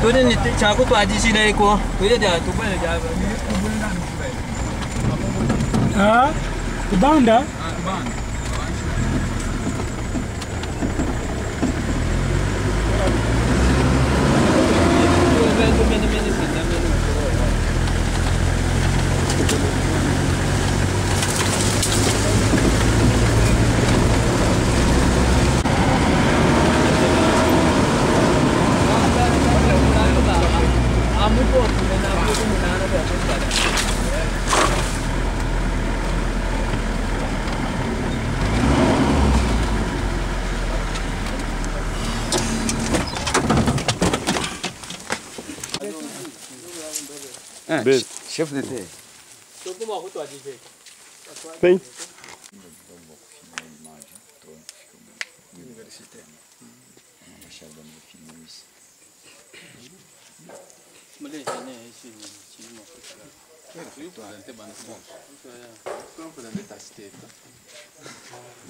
Tudi ne tshiakutwadishila iko tuye dia tubwele dia Ah, kubanda. Chef de terre. Bem.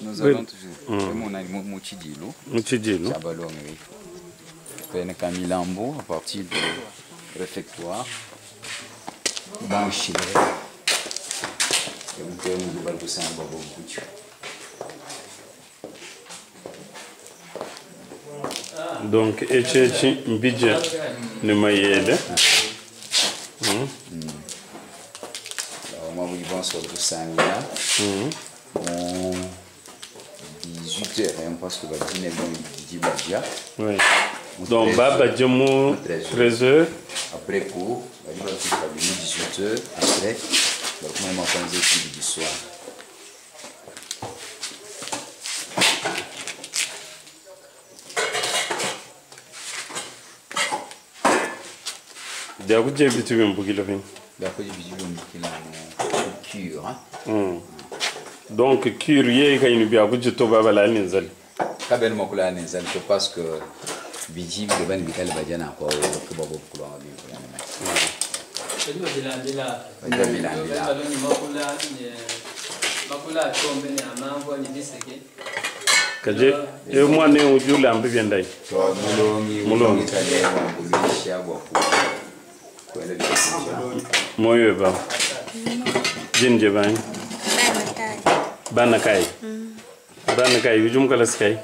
Nous allons toujours. Vraiment, on a Mouchidilo. Mouchidilo. Chabalong, oui. Pene Kamilambo, à partir du réfectoire. Banchile. Et vous pouvez nous voir pour ça, on va beaucoup. Donc echechi mbija ni mayele. Alors, moi, vous bon sur le là. Bon, 18h, hein, parce que va dîner, bon, il dit Badia. Oui. Donc baba jemu 13h. Après cours, va dire 18h. Après, donc moi, je m'en études du soir. Diakuje bitu bimbukila bin. Diakuje bitu bimbukila cure. Hein? Donc cure ye kayinu biakuje to baba la nenzali. Kabel makula nenzali to parce que biji bidobani bikale bajana kwa ko babo kulwa bi kulwa na. Bajana bilambila. Makula tombe ni amambo ni diseke. Kaje e mwana ujula ambi byendai. To mulongi mulongi kale wa kulisha bwa ku. Moyo ba. Jinje bani. Bana kai. Bana kai ujum kala skai.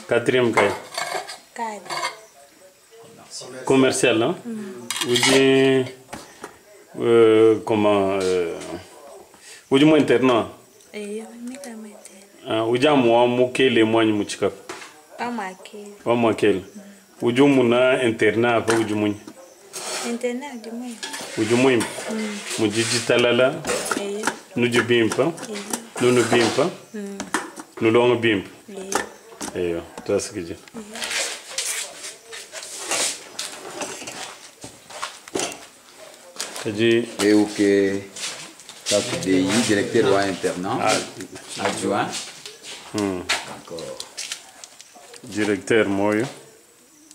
Quatrième kai. Commercial, non? Uji comment uji mo internat. Eh, mika internat. Ah, uji amwa mukele mwanyi muchika. Pamakele. Pamakele. Uji muna internat pa uji munyi. Internat uji munyi. Uji munyi. Mujiji talala. Eh. Nuji bimpa. Eh. Nunu bimpa. Nulongo bimpa. Eh. Eyo, tuasikije. Kaji Euke Tatu DI, directeur wa internat, adjoint. D'accord. Directeur Moyo.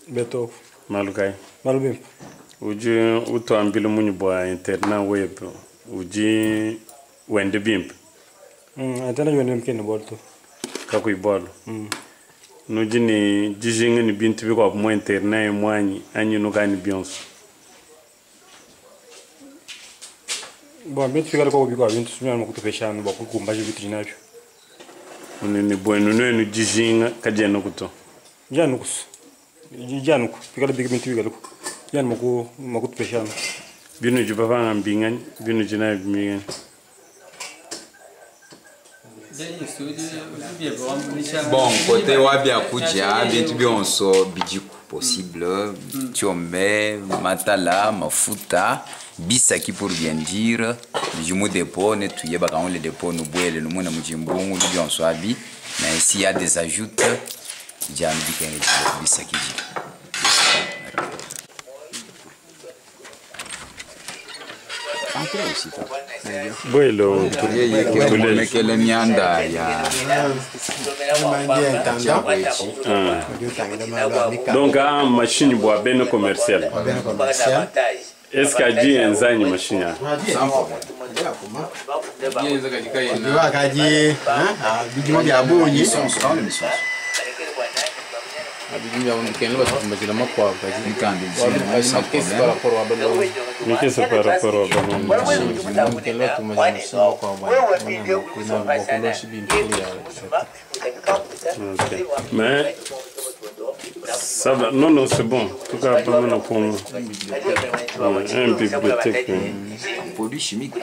Beto. Malukai. Malubim. Uji utuambile munyu bwa internat web. Uji wende bimpa. Internat wende mkene bolto. Kakuibolo. Nuji ni jijinga ni bintu biko mo internat mwanyi anyi nukani bionso. Bon, bintu fikala kwa biko bintu sumya makutupeshana bwa kukumbaje bitu jinavyo. Unene bwenu nwenu jijinga kajena kuto. Jana kus. Jana ku fikala biko bintu bikala ku. Jana maku makutupeshana. Binu jibavanga mbingani, binu jina mbingani. Bon, côté wabia kuja, bintu bionso bidiku possible, tiombe, matala, mafuta, bisaki pour bien dire, bijumu dépôt, ne tuye baka on le dépôt nous boele nous mona mujimbungu bionso abi, mais s'il y a des ajoutes, jam bikenge bisaki ji. Entrez aussi. Bueno, mekele mianda ya Donc a machine bois ben commercial. Est-ce qu'il y a un machine? Mikese par rapport wa balongi. Ok. Mais ça va. Non, non, c'est bon. En tout cas, pas mal pour un bibliothèque. Produit chimique.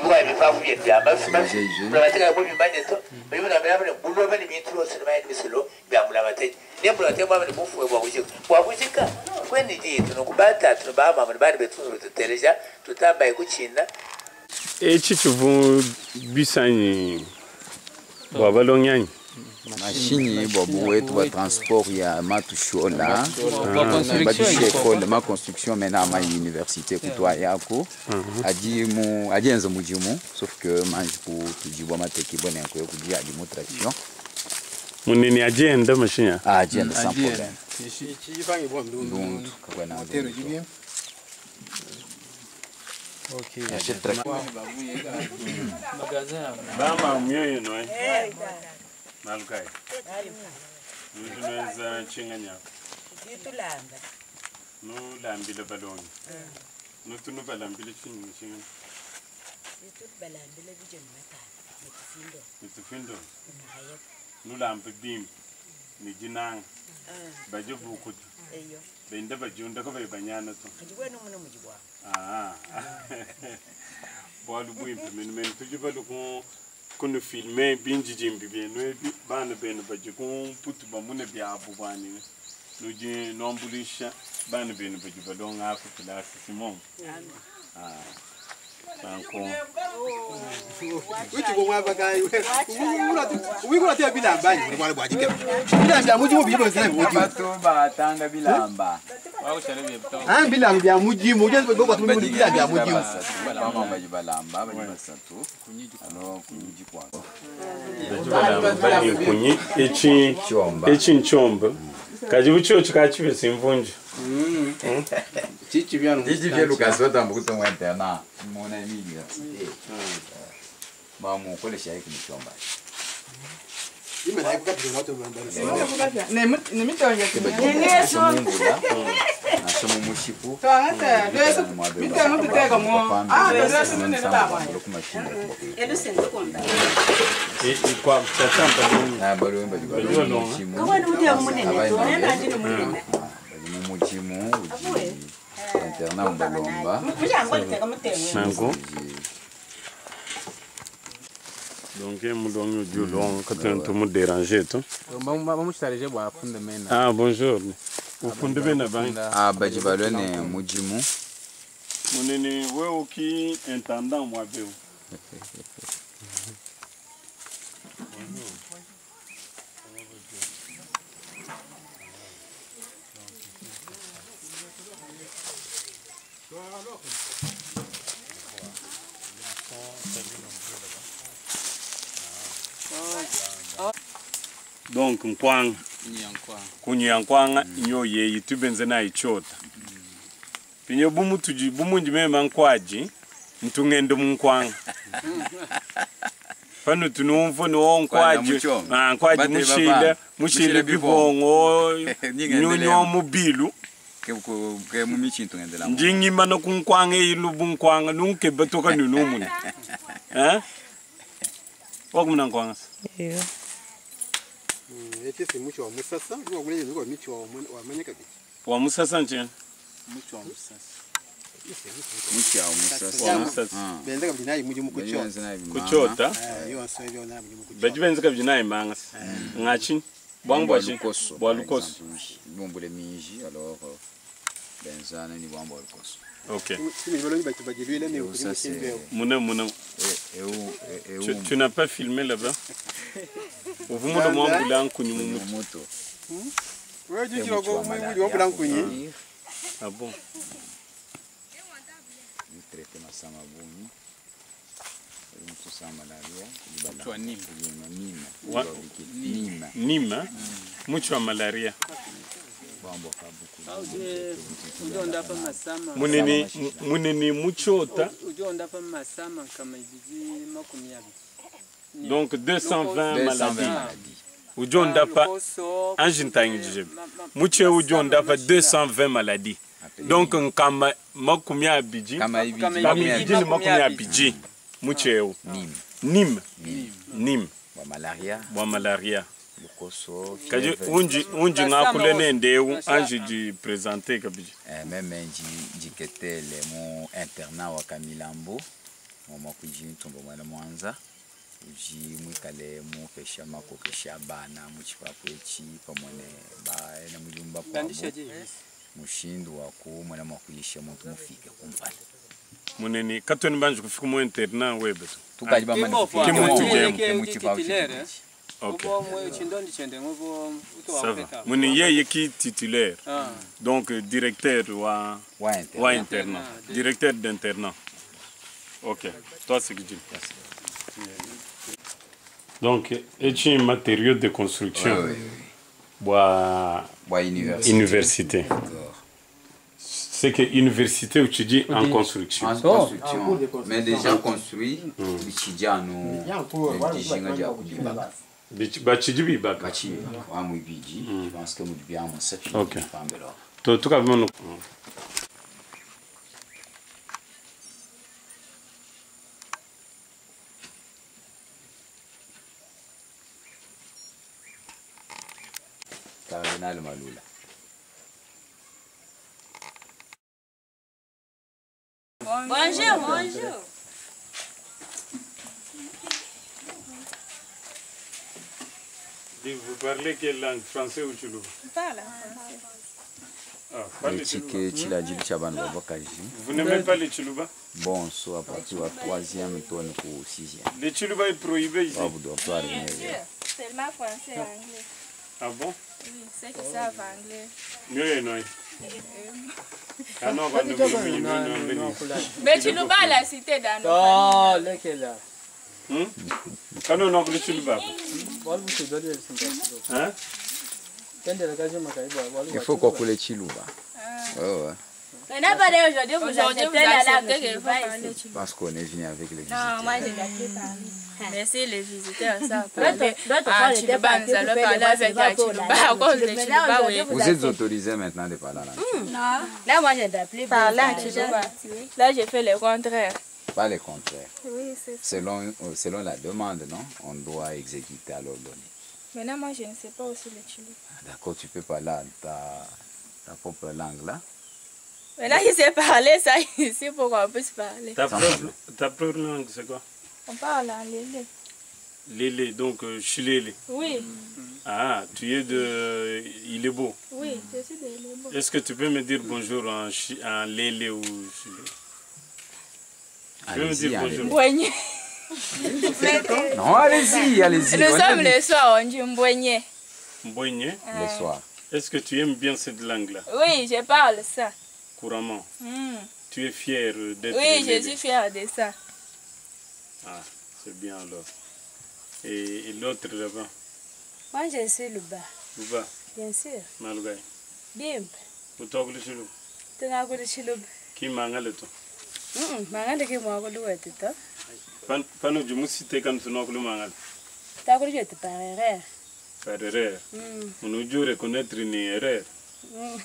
Eci chivu bisanyi bwa balongi anyi. Mashini bwa buwetu bwa transport ya matushola Bwa construction batushe iko. école ma construction mena ma université kutwa yako adi mu adi enza mudimu sauf que manji ku tujibwa mateki bone ko kudi adi mu traction. Munini ajienda mashinya. Ah, adi enda sans problème ndundu kakwena ndundu. Achète traction. Magasin. Bama myoyo no. Malukai. Nutunweza chinganya. Nulambile balongi. Nutunu balambile chinyi chinga. Nitufindo. Nulambe bim. Ni jinang. Baje bukutu. Bende bajunda ko banyana to. Ah. Bwalu bwimpe menu menu tujibalu ku kunu filme binji jimbi benu ebi bana benu baje ku putu bamune byabu bwani. Nuji nombulisha bana benu baje balonga afu kilasi simon. Ah. Nanko. Bato batanga bilamba. Bilamba bya mujimu bilamba bya mujimu. Mama baji balamba baji basatu alors kunyiji kwa Baje balamba bali kunyi echi Chomba. echi nchomba. Kajibu chiyo chikachibe simvunje. Chichi bya Didi vya Lucas wata mbukuto mwa internat mon ami université. Ba mu kolesha yake mchomba. Nasoma mushipu. E kwa chachamba Na balo baji Balonga. balonga. Bali mu mujimu uji internat balomba. Nanko. Donc mulongi udi ulonga katuna tumu déranger to. Ah bonjour. Ufunde bena bang. Ah baji balone mujimu. Munene wewe uki intendant mwa beu. Donc nkwanga kunyiya nkwanga inyo yeyi tubenze na ichota pinyo bumutuji bumunji mema nkwaji ntungende munkwanga pano tunumvo niwo nkwaji muchongo. ah, nkwaji Bate mushile baba. mushile Mushile bibongo Ningendele nyunyo mubilu Ke ke mu michintu ngendela. njingima no kunkwanga ilu bunkwanga nunkeba toka nunumuni eh wakumna nkwanga Iyo. Echese muchi wa musasa wa michi wa wamanyika bichi. wa musasa nche Muchi wa musasa. wa musasa Benzeka binayi mujimu kucho. kuchota Yo nso yo na mujimu kucho. baji benzeka byinayi ngachi bwangwa chi bwa lukoso Bombole minji alors benzana ni bwambo lukoso. Ok. Kimi balongi batu bagilwile ne Et ça c'est Mune mune et et tu, tu n'as pas filmé là-bas uvumula mwambula nkunyi mu moto. Wewe jiji ko mu wambula nkunyi. Ah bon. Traité masama bumi. Mutu sa malaria. Nima. Nima. Nima muchi wa malaria. Bwambo kabuku. Ujonda pa masama. Munene munene muchota Ujonda pa masama kama ibiji makumi abiri. donc 220 220 maladies. maladies. Udi ondapa anji ntangidije mutshi eu udi ondapa 220 maladies. Donc nkama makumi abidi Kama ibidi, kama makumi ibidi ne makumi abidi mutshi eu. Nîmes. Nîmes. Nîmes. Bua malaria. Bua malaria. Lukoso, Kadi fièvre. unji unji ngakule nende eu anji di présenter kabidi. Eh, meme nji njiketele mu internat wa Kamilambo mwa kuji ntumba mwana mwanza uji mwikale mupesha makokesha bana mu tshipapu etshi pamwe ne baena mujumba kwabo mushindu wa kumona mwa kuyisha muntu mufike kumpala Munene katweni banji kufika mu internat webe tu. Tukadi bamane kufika. Ke muntu Ke jemu. mu tshipapu tshidi. Ok. Ça va. Mune yeye ki titulaire. Ah. Donc directeur wa Wa internat. wa internat. Directeur d'internat. Ok. Toi c'est Gidjim. Donc etchi matériaux de construction. Ouais, ouais, ouais. Bwa Bwa université. Université. C'est que université où tu dis en construction. En construction. Mais déjà construit, bichijano. Bijinga dia kubibaka. Bachidi bibaka. Bachi wa mwibiji, je pense que mudi bien mon sept Ok. pambelo. To tukavimono. Cardinal Malula. Bonjour, bonjour. Vous parlez quelle langue? Français ou Tshiluba? Parle français. Ah, parlez Tshiluba. Chike chilajili cha bantu babakaji. Vous n'aimez pas le Tshiluba? Bon, soit à partir de troisième tourne pour sixième. Le Tshiluba est prohibé ici. Babu dortoir Bien sûr, seulement français et anglais. Ah bon? Oui, ceux qui savent anglais. Mieux non. Ah non, on va nous Mais Tshiluba à la cité dans nos Oh, lequel? Kano no kuli Tshiluba. Hein? Il faut qu'on coule Tshiluba. Ouais, ouais. Maintenant, pas aujourd'hui, vous Aujourd'hui, acceptez vous la langue acceptez que Tshiluba je parle ici. Parce qu'on est venu avec les visiteurs. Non, moi, je n'ai pas parlé. Merci les visiteurs, ça. L'autre- l'autre fois, Ah, on était Tshiluba, parti nous allons pour faire parler des avec voix la pour Tshiluba. la À cause de Maintenant, Tshiluba, oui. aujourd'hui, Vous êtes autorisé maintenant de parler la langue. Non. Là, moi, je n'ai plus Parler en Tshiluba. Là, j'ai fait le contraire. Pas le contraire. Oui, c'est ça. Selon la demande, non? On doit exécuter à l'ordonnée. Maintenant, moi, je ne sais pas aussi le Tshiluba. D'accord, tu peux parler ta propre langue là. Maintenant, il sait parler ça ici pour qu'on puisse parler. Ta propre langue, c'est quoi? On parle en lélé. Lélé, donc chilélé. Oui. Ah, tu es de Ilebo. Oui, je suis de Ilebo. Est-ce que tu peux me dire bonjour en lélé ou chilé? Tu peux me dire bonjour? Mbwenye. Non, allez-y, allez-y. Nous sommes le soir, on dit Mbwenye. Mbwenye? Le soir. Est-ce que tu aimes bien cette langue-là? Oui, je parle ça. Couramment. Mm. Tu es fier d'être Oui, je lélé. suis fière de ça. Ah, c'est bien alors. Et l'autre là-bas? Moi, je suis Luba. Luba? Bien sûr. Malugai. Bimp. Utokuli Tshiluba? Tunakuli Tshiluba. Ki mangale to? Mangale ke mwakuli wetu to. Pano jumusite kan tunakuli mangale? Takuli wetu par erreur. Par erreur. Unuju reconnaître ni erreur.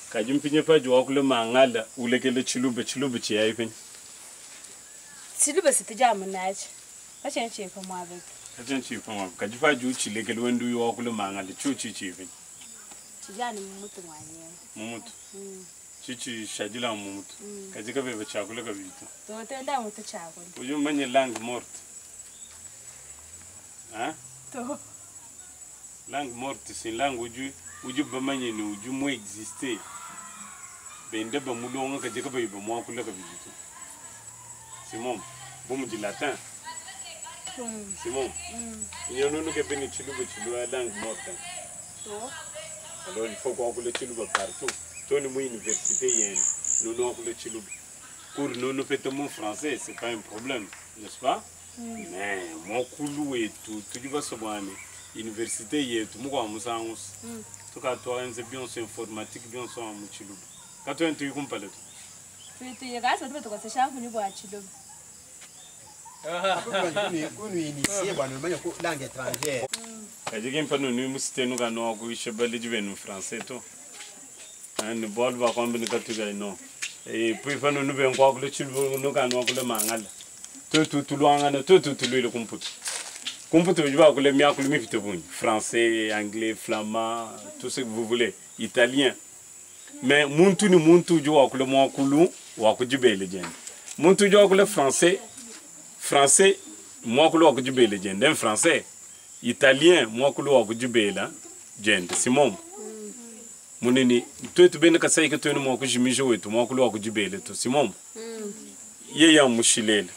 Kajimpinye pa juwakule mangala ulekele Tshiluba, Tshiluba chiyaipin. Tshiluba situja munachi. Acha nchipa mwabe. Acha nchipa mwabe. Kajipa ju chilekele wendu yuwakule mangala chuchi chiipin. Chijani mumutu mwanyewe. Mumutu. Chichi shadila mumutu. Katika bebe chakula kabisa. Totenda mutu chakula. Uju manye langue morte. Hein? To. Langue morte c'est langue uju uju bamanye ni uju mo exister. Bende ba mulonga katika bebe mwakula kabisa. Simon, bon du latin. Simon. Il y en a un qui est venu Tshiluba, Tshiluba langue morte. Alors il faut qu'on coule Tshiluba partout. Tout le monde université nous nous coule Tshiluba. Pour nous nous faisons mon français, c'est pas un problème, n'est-ce pas? Mais mon koulou et tout, tout va se voir. Université y est tout, moi moi ça. Tout cas toi c'est bien c'est informatique bien c'est en Tshiluba. Quand tu es comprends tout. Tu tu y vas, tu peux te conseiller pour nous voir Tshiluba. Kunuinisie bua numanye ku langue étrangère. Kadi kimpa nunu musitenu kanu wakuisha baledi benu français to. Ni bualu bua kuamba ni katuka no. Et puis pa nunu ben kwakula tshiluba nukanu wakula mangala. Tuetu tuluangana tuetu tuluile kumputu. Kumputu badi bakula miakulu mipite bungi. Français, anglais, flamand, tout ce que vous voulez, italien. Mais muntu ni muntu udi wakula muakulu wa kudibele diende. Muntu udi wakula français, français muakulu wa kudibele diende, un français. Italien muakulu wa kudibela diende, simomo. Munene tuetu bena Kasai ke tuenu mua kujimija wetu muakulu wa kudibele to, simomo. Yeye amushilele.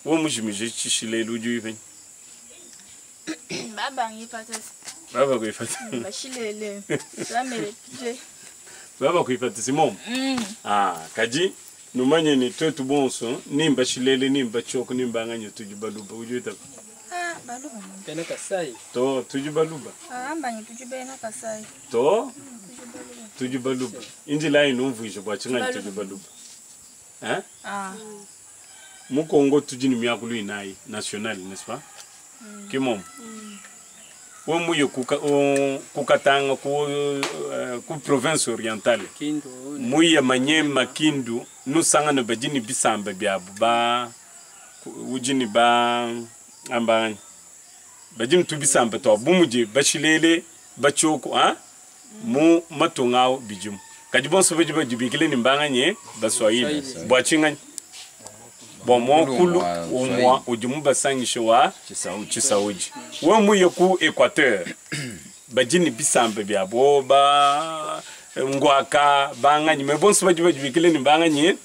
Wo mujimije tshishilele udi uyipenyi. Baba ngipata. Baba kuifata. Bashilele. Bamele pije. Baba kuifata simomo. Ah, kadi numanye ni tuetu bonso nimba shilele nimba choko nimba nganya tudi baluba udi uitaba. Ah, baluba. Bena Kasai. To tudi baluba. Ah, ambangi tudi bena Kasai. To tudi baluba. Injila inumvuisha bua tshinganyi tudi baluba. Hein? Ah. Mu Congo tudi ni miakulu inayi national, n'est-ce pas? Kimomo. We muye kukatanga ku province orientale. Kindu. Muye Manyema Kindu nusangana badi ni bisamba biabu ba udi ni ba amba badi ni tubisamba twa bumudi bashilele bachoko hein? Mu matunga ao bidimu. Kadi bonso badi badibikile ni mbanganye baswahili. Bwa tshinganyi. Bwa mwakulu umwa udi mubasangishe wa Tshisaudi. We muye ku Equateur badi ni bisamba biabo ba ngwaka banganyi me bonso badi badibikile ni mbanganye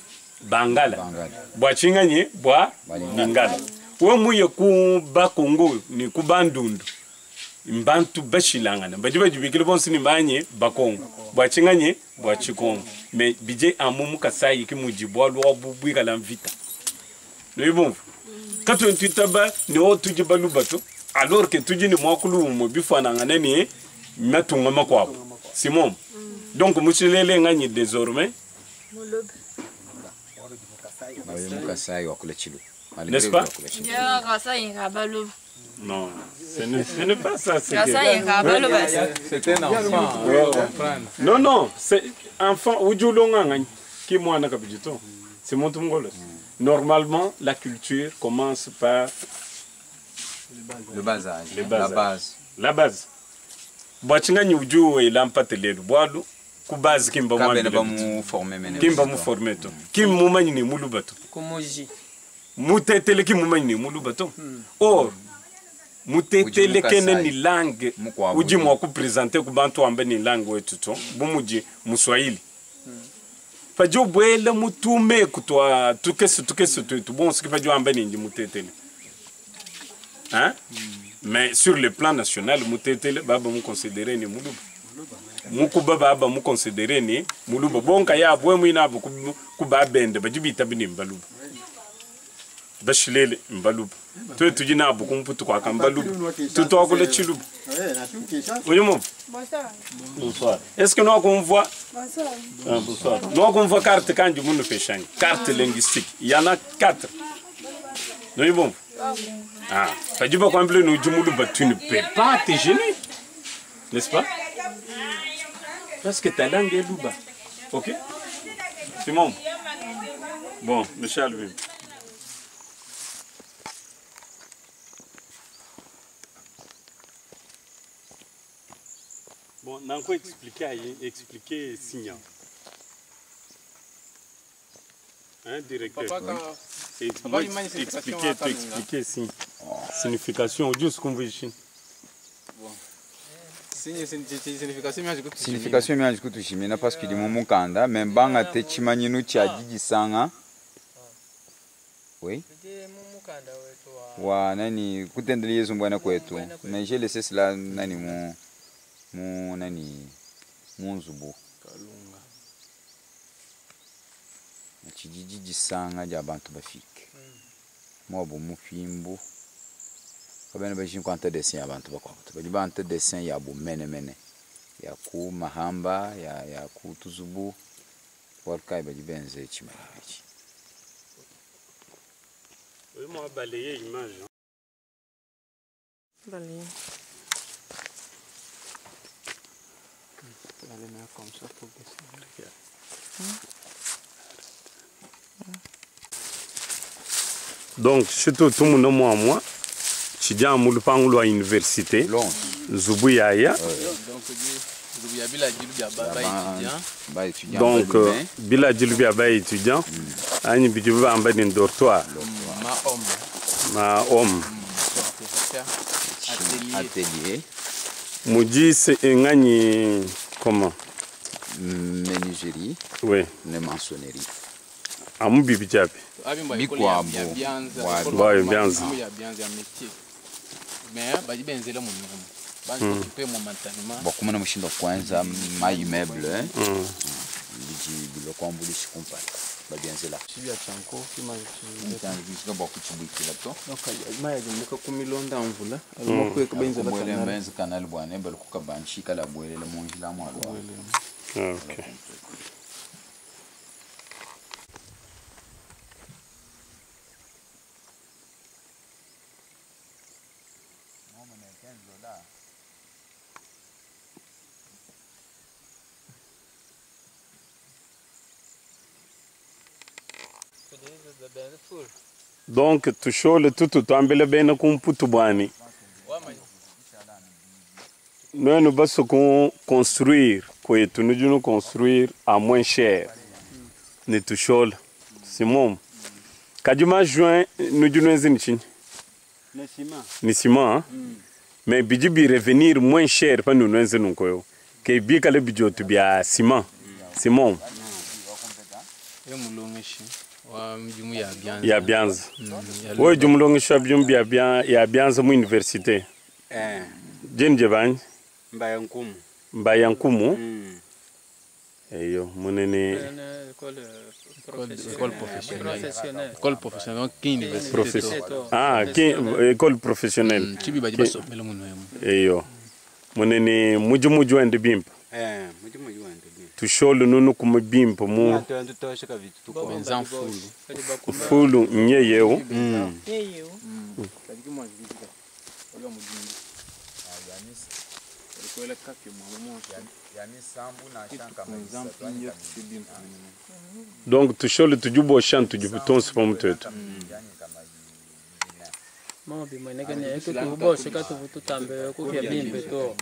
bangala. Bwa tshinganyi bwa lingala. We muye ku Bakongo ni ku Bandundu mbantu bashilangana badi badibikile bonso ni mbanye Bakongo. Bwa tshinganyi bwa Tshikongo. Me bije amu mu Kasai ki mudi bwa lwa bu bwikala mvita. Noyibumva. Kato ntitaba ni o tudi baluba to alors que tudi ni mwakulu mo bifananga ni matunga makwabo. Simon. Donc muchilele ngani désormais. Muluba. Mawe Kasai wa kule Chilu. N'est-ce pas? Ya Kasai ngabaluba. Non, ce n'est pas ça. Kasai ngabaluba. C'est un enfant. Non non, c'est enfant ujulonga ngani ki mwana kabijito. C'est mon tungolo. Normalement, la culture commence par le bas âge, le bas la âge. base. La base. Bwachinga nyuju e lampate lelu bwalu ku base kimba Kabene mwambile. ba mu former mene. Kimba mu former to. Kim mumanyi ni muluba to. Kumoji. Mutetele kim mumanyi ni muluba to. Or mutetele kene ni langue uji mwa ku présenter ku bantu ambe ni langue wetu to. Bumuji muswahili. Pajo bwele mutume kutwa tukese tukese tu bon ce qui pajo ambe ni mutetele. Hein? Mais sur le plan national mutetele baba mu considérer ni muluba. Mukuba baba mu considérer ni muluba bonka ya bwe mwina bu kuba bende bajibita bini mbaluba. Bashilele mbaluba. Twe tujina bu kumputu kwa kambaluba. Tutwa kule chiluba. Oui, Bonsoir. Bonsoir. Est-ce que nous avons voit? Bonsoir. Ah, bonsoir. Nous avons voit carte quand du monde fait changer. Carte linguistique. Il y en a 4. Nous bon. Ah, ça dit pas qu'on nous du monde tu ne peux pas te gêner. N'est-ce pas? Parce que ta langue est luba. OK? Simon. Bon, monsieur Alvin. Bon, nanko expliquer expliquer signal. Hein, directeur. Papa, oui. Papa, expliquer, t'expliquer signe. Signification, Dieu ce qu'on veut ici. Bon. Signification Signification mianji kutushimina parce que mu mukanda mais banga te chimanyinu cha jijisanga. Oui. Wa nani kutendele Yesu mbwana kwetu. Mais j'ai laissé cela nani mu mu nani munzubu. Kalunga. Chijiji jisanga ja bantu bafike. Mwabo mufimbu. Kabene baji kwanta dessin ya bantu bakwabo. Baji banta dessin ya bu mene mene. Ya ku mahamba ya ya ku tuzubu. Walkai baji benze chimara. Moi, balayer image. Balayer. La lumière comme ça pour baisser. Donc, surtout tout le monde moi moi, tshidi mu lupangu lwa université nzubu yaya. Donc biladilu bia ba étudiant anyi bidi bamba ni dortoir ma homme Atelier. Mudi c'est ngani comment? Menuiserie. Oui. Ne maçonnerie. Amu bibi japi. Bikwabo. Bwa bianza. Bakumana mushindu kwanza ma immeuble bidi bilokwambulisha kumpala babianzela bakuchibwikila to mayajumuka kumilonda mvula alimokuweka benzela kanal benza kanal bwane balikuka banshi kala bwelela munjila mwalwa. Okay. Donc tushole tutu twambile bena kumputu bwani nwenu baso ku construire kwetu nujunu construire à moins cher ni tushole simom kajuma juin nujunu enzini chini ni ciment hein? Mais bidi bi revenir moins cher pa nunu enzini nkoyo ke bi kale bijotu bia ciment simom ya bianza wewe jumulongesha byum bia bia ya bianza mu université jeni jebani Mbaya Nkumu. Mbaya Nkumu. Eyo munene école professionnelle. École professionnelle donc qui université. Ah, qui école professionnelle. Chibi baji basomela muno yemu. Eyo munene muju muju ende bimpa. Muju muju ende bimpa. Tusholu nunu kuma bimpa mu. Fulu nyeyewo. Nyeyewo. Donc tusholu tujubo shan tujubu tonso pa mutetu. Mama bimweneke ne tutubo shika tuvututambe kupya bimpe to.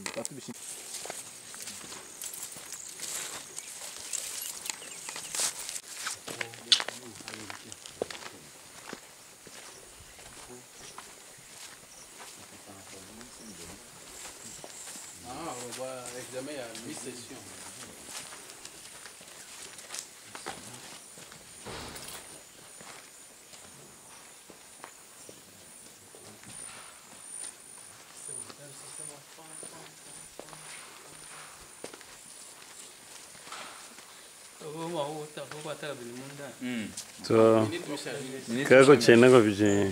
So, kako chena kwa vije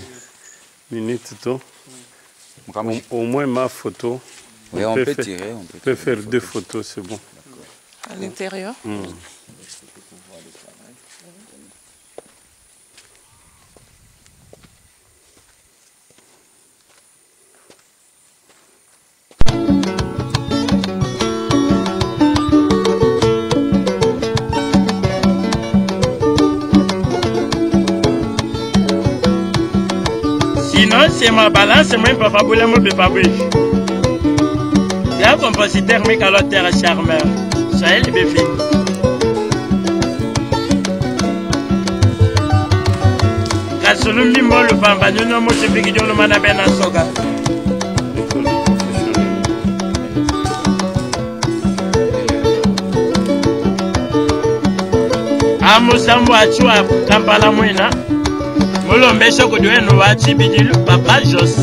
minute to. Au moins ma photo. Oui, on peut tirer, on peut faire deux photos, c'est bon. À l'intérieur. Sinon, c'est ma balance, moi, papa, boule, moi, papa, boule. La compositeur, mais calotteur, charmeur. Soyez les bébés. Kasulumbi mbolu pamba, nuno mutu bigi jolo mana bena soga. Amusambu achua Kampala mwina. Mulombesho kudiwenu wa chibidilu papa Jos.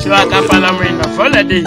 Chua Kampala mwina folade.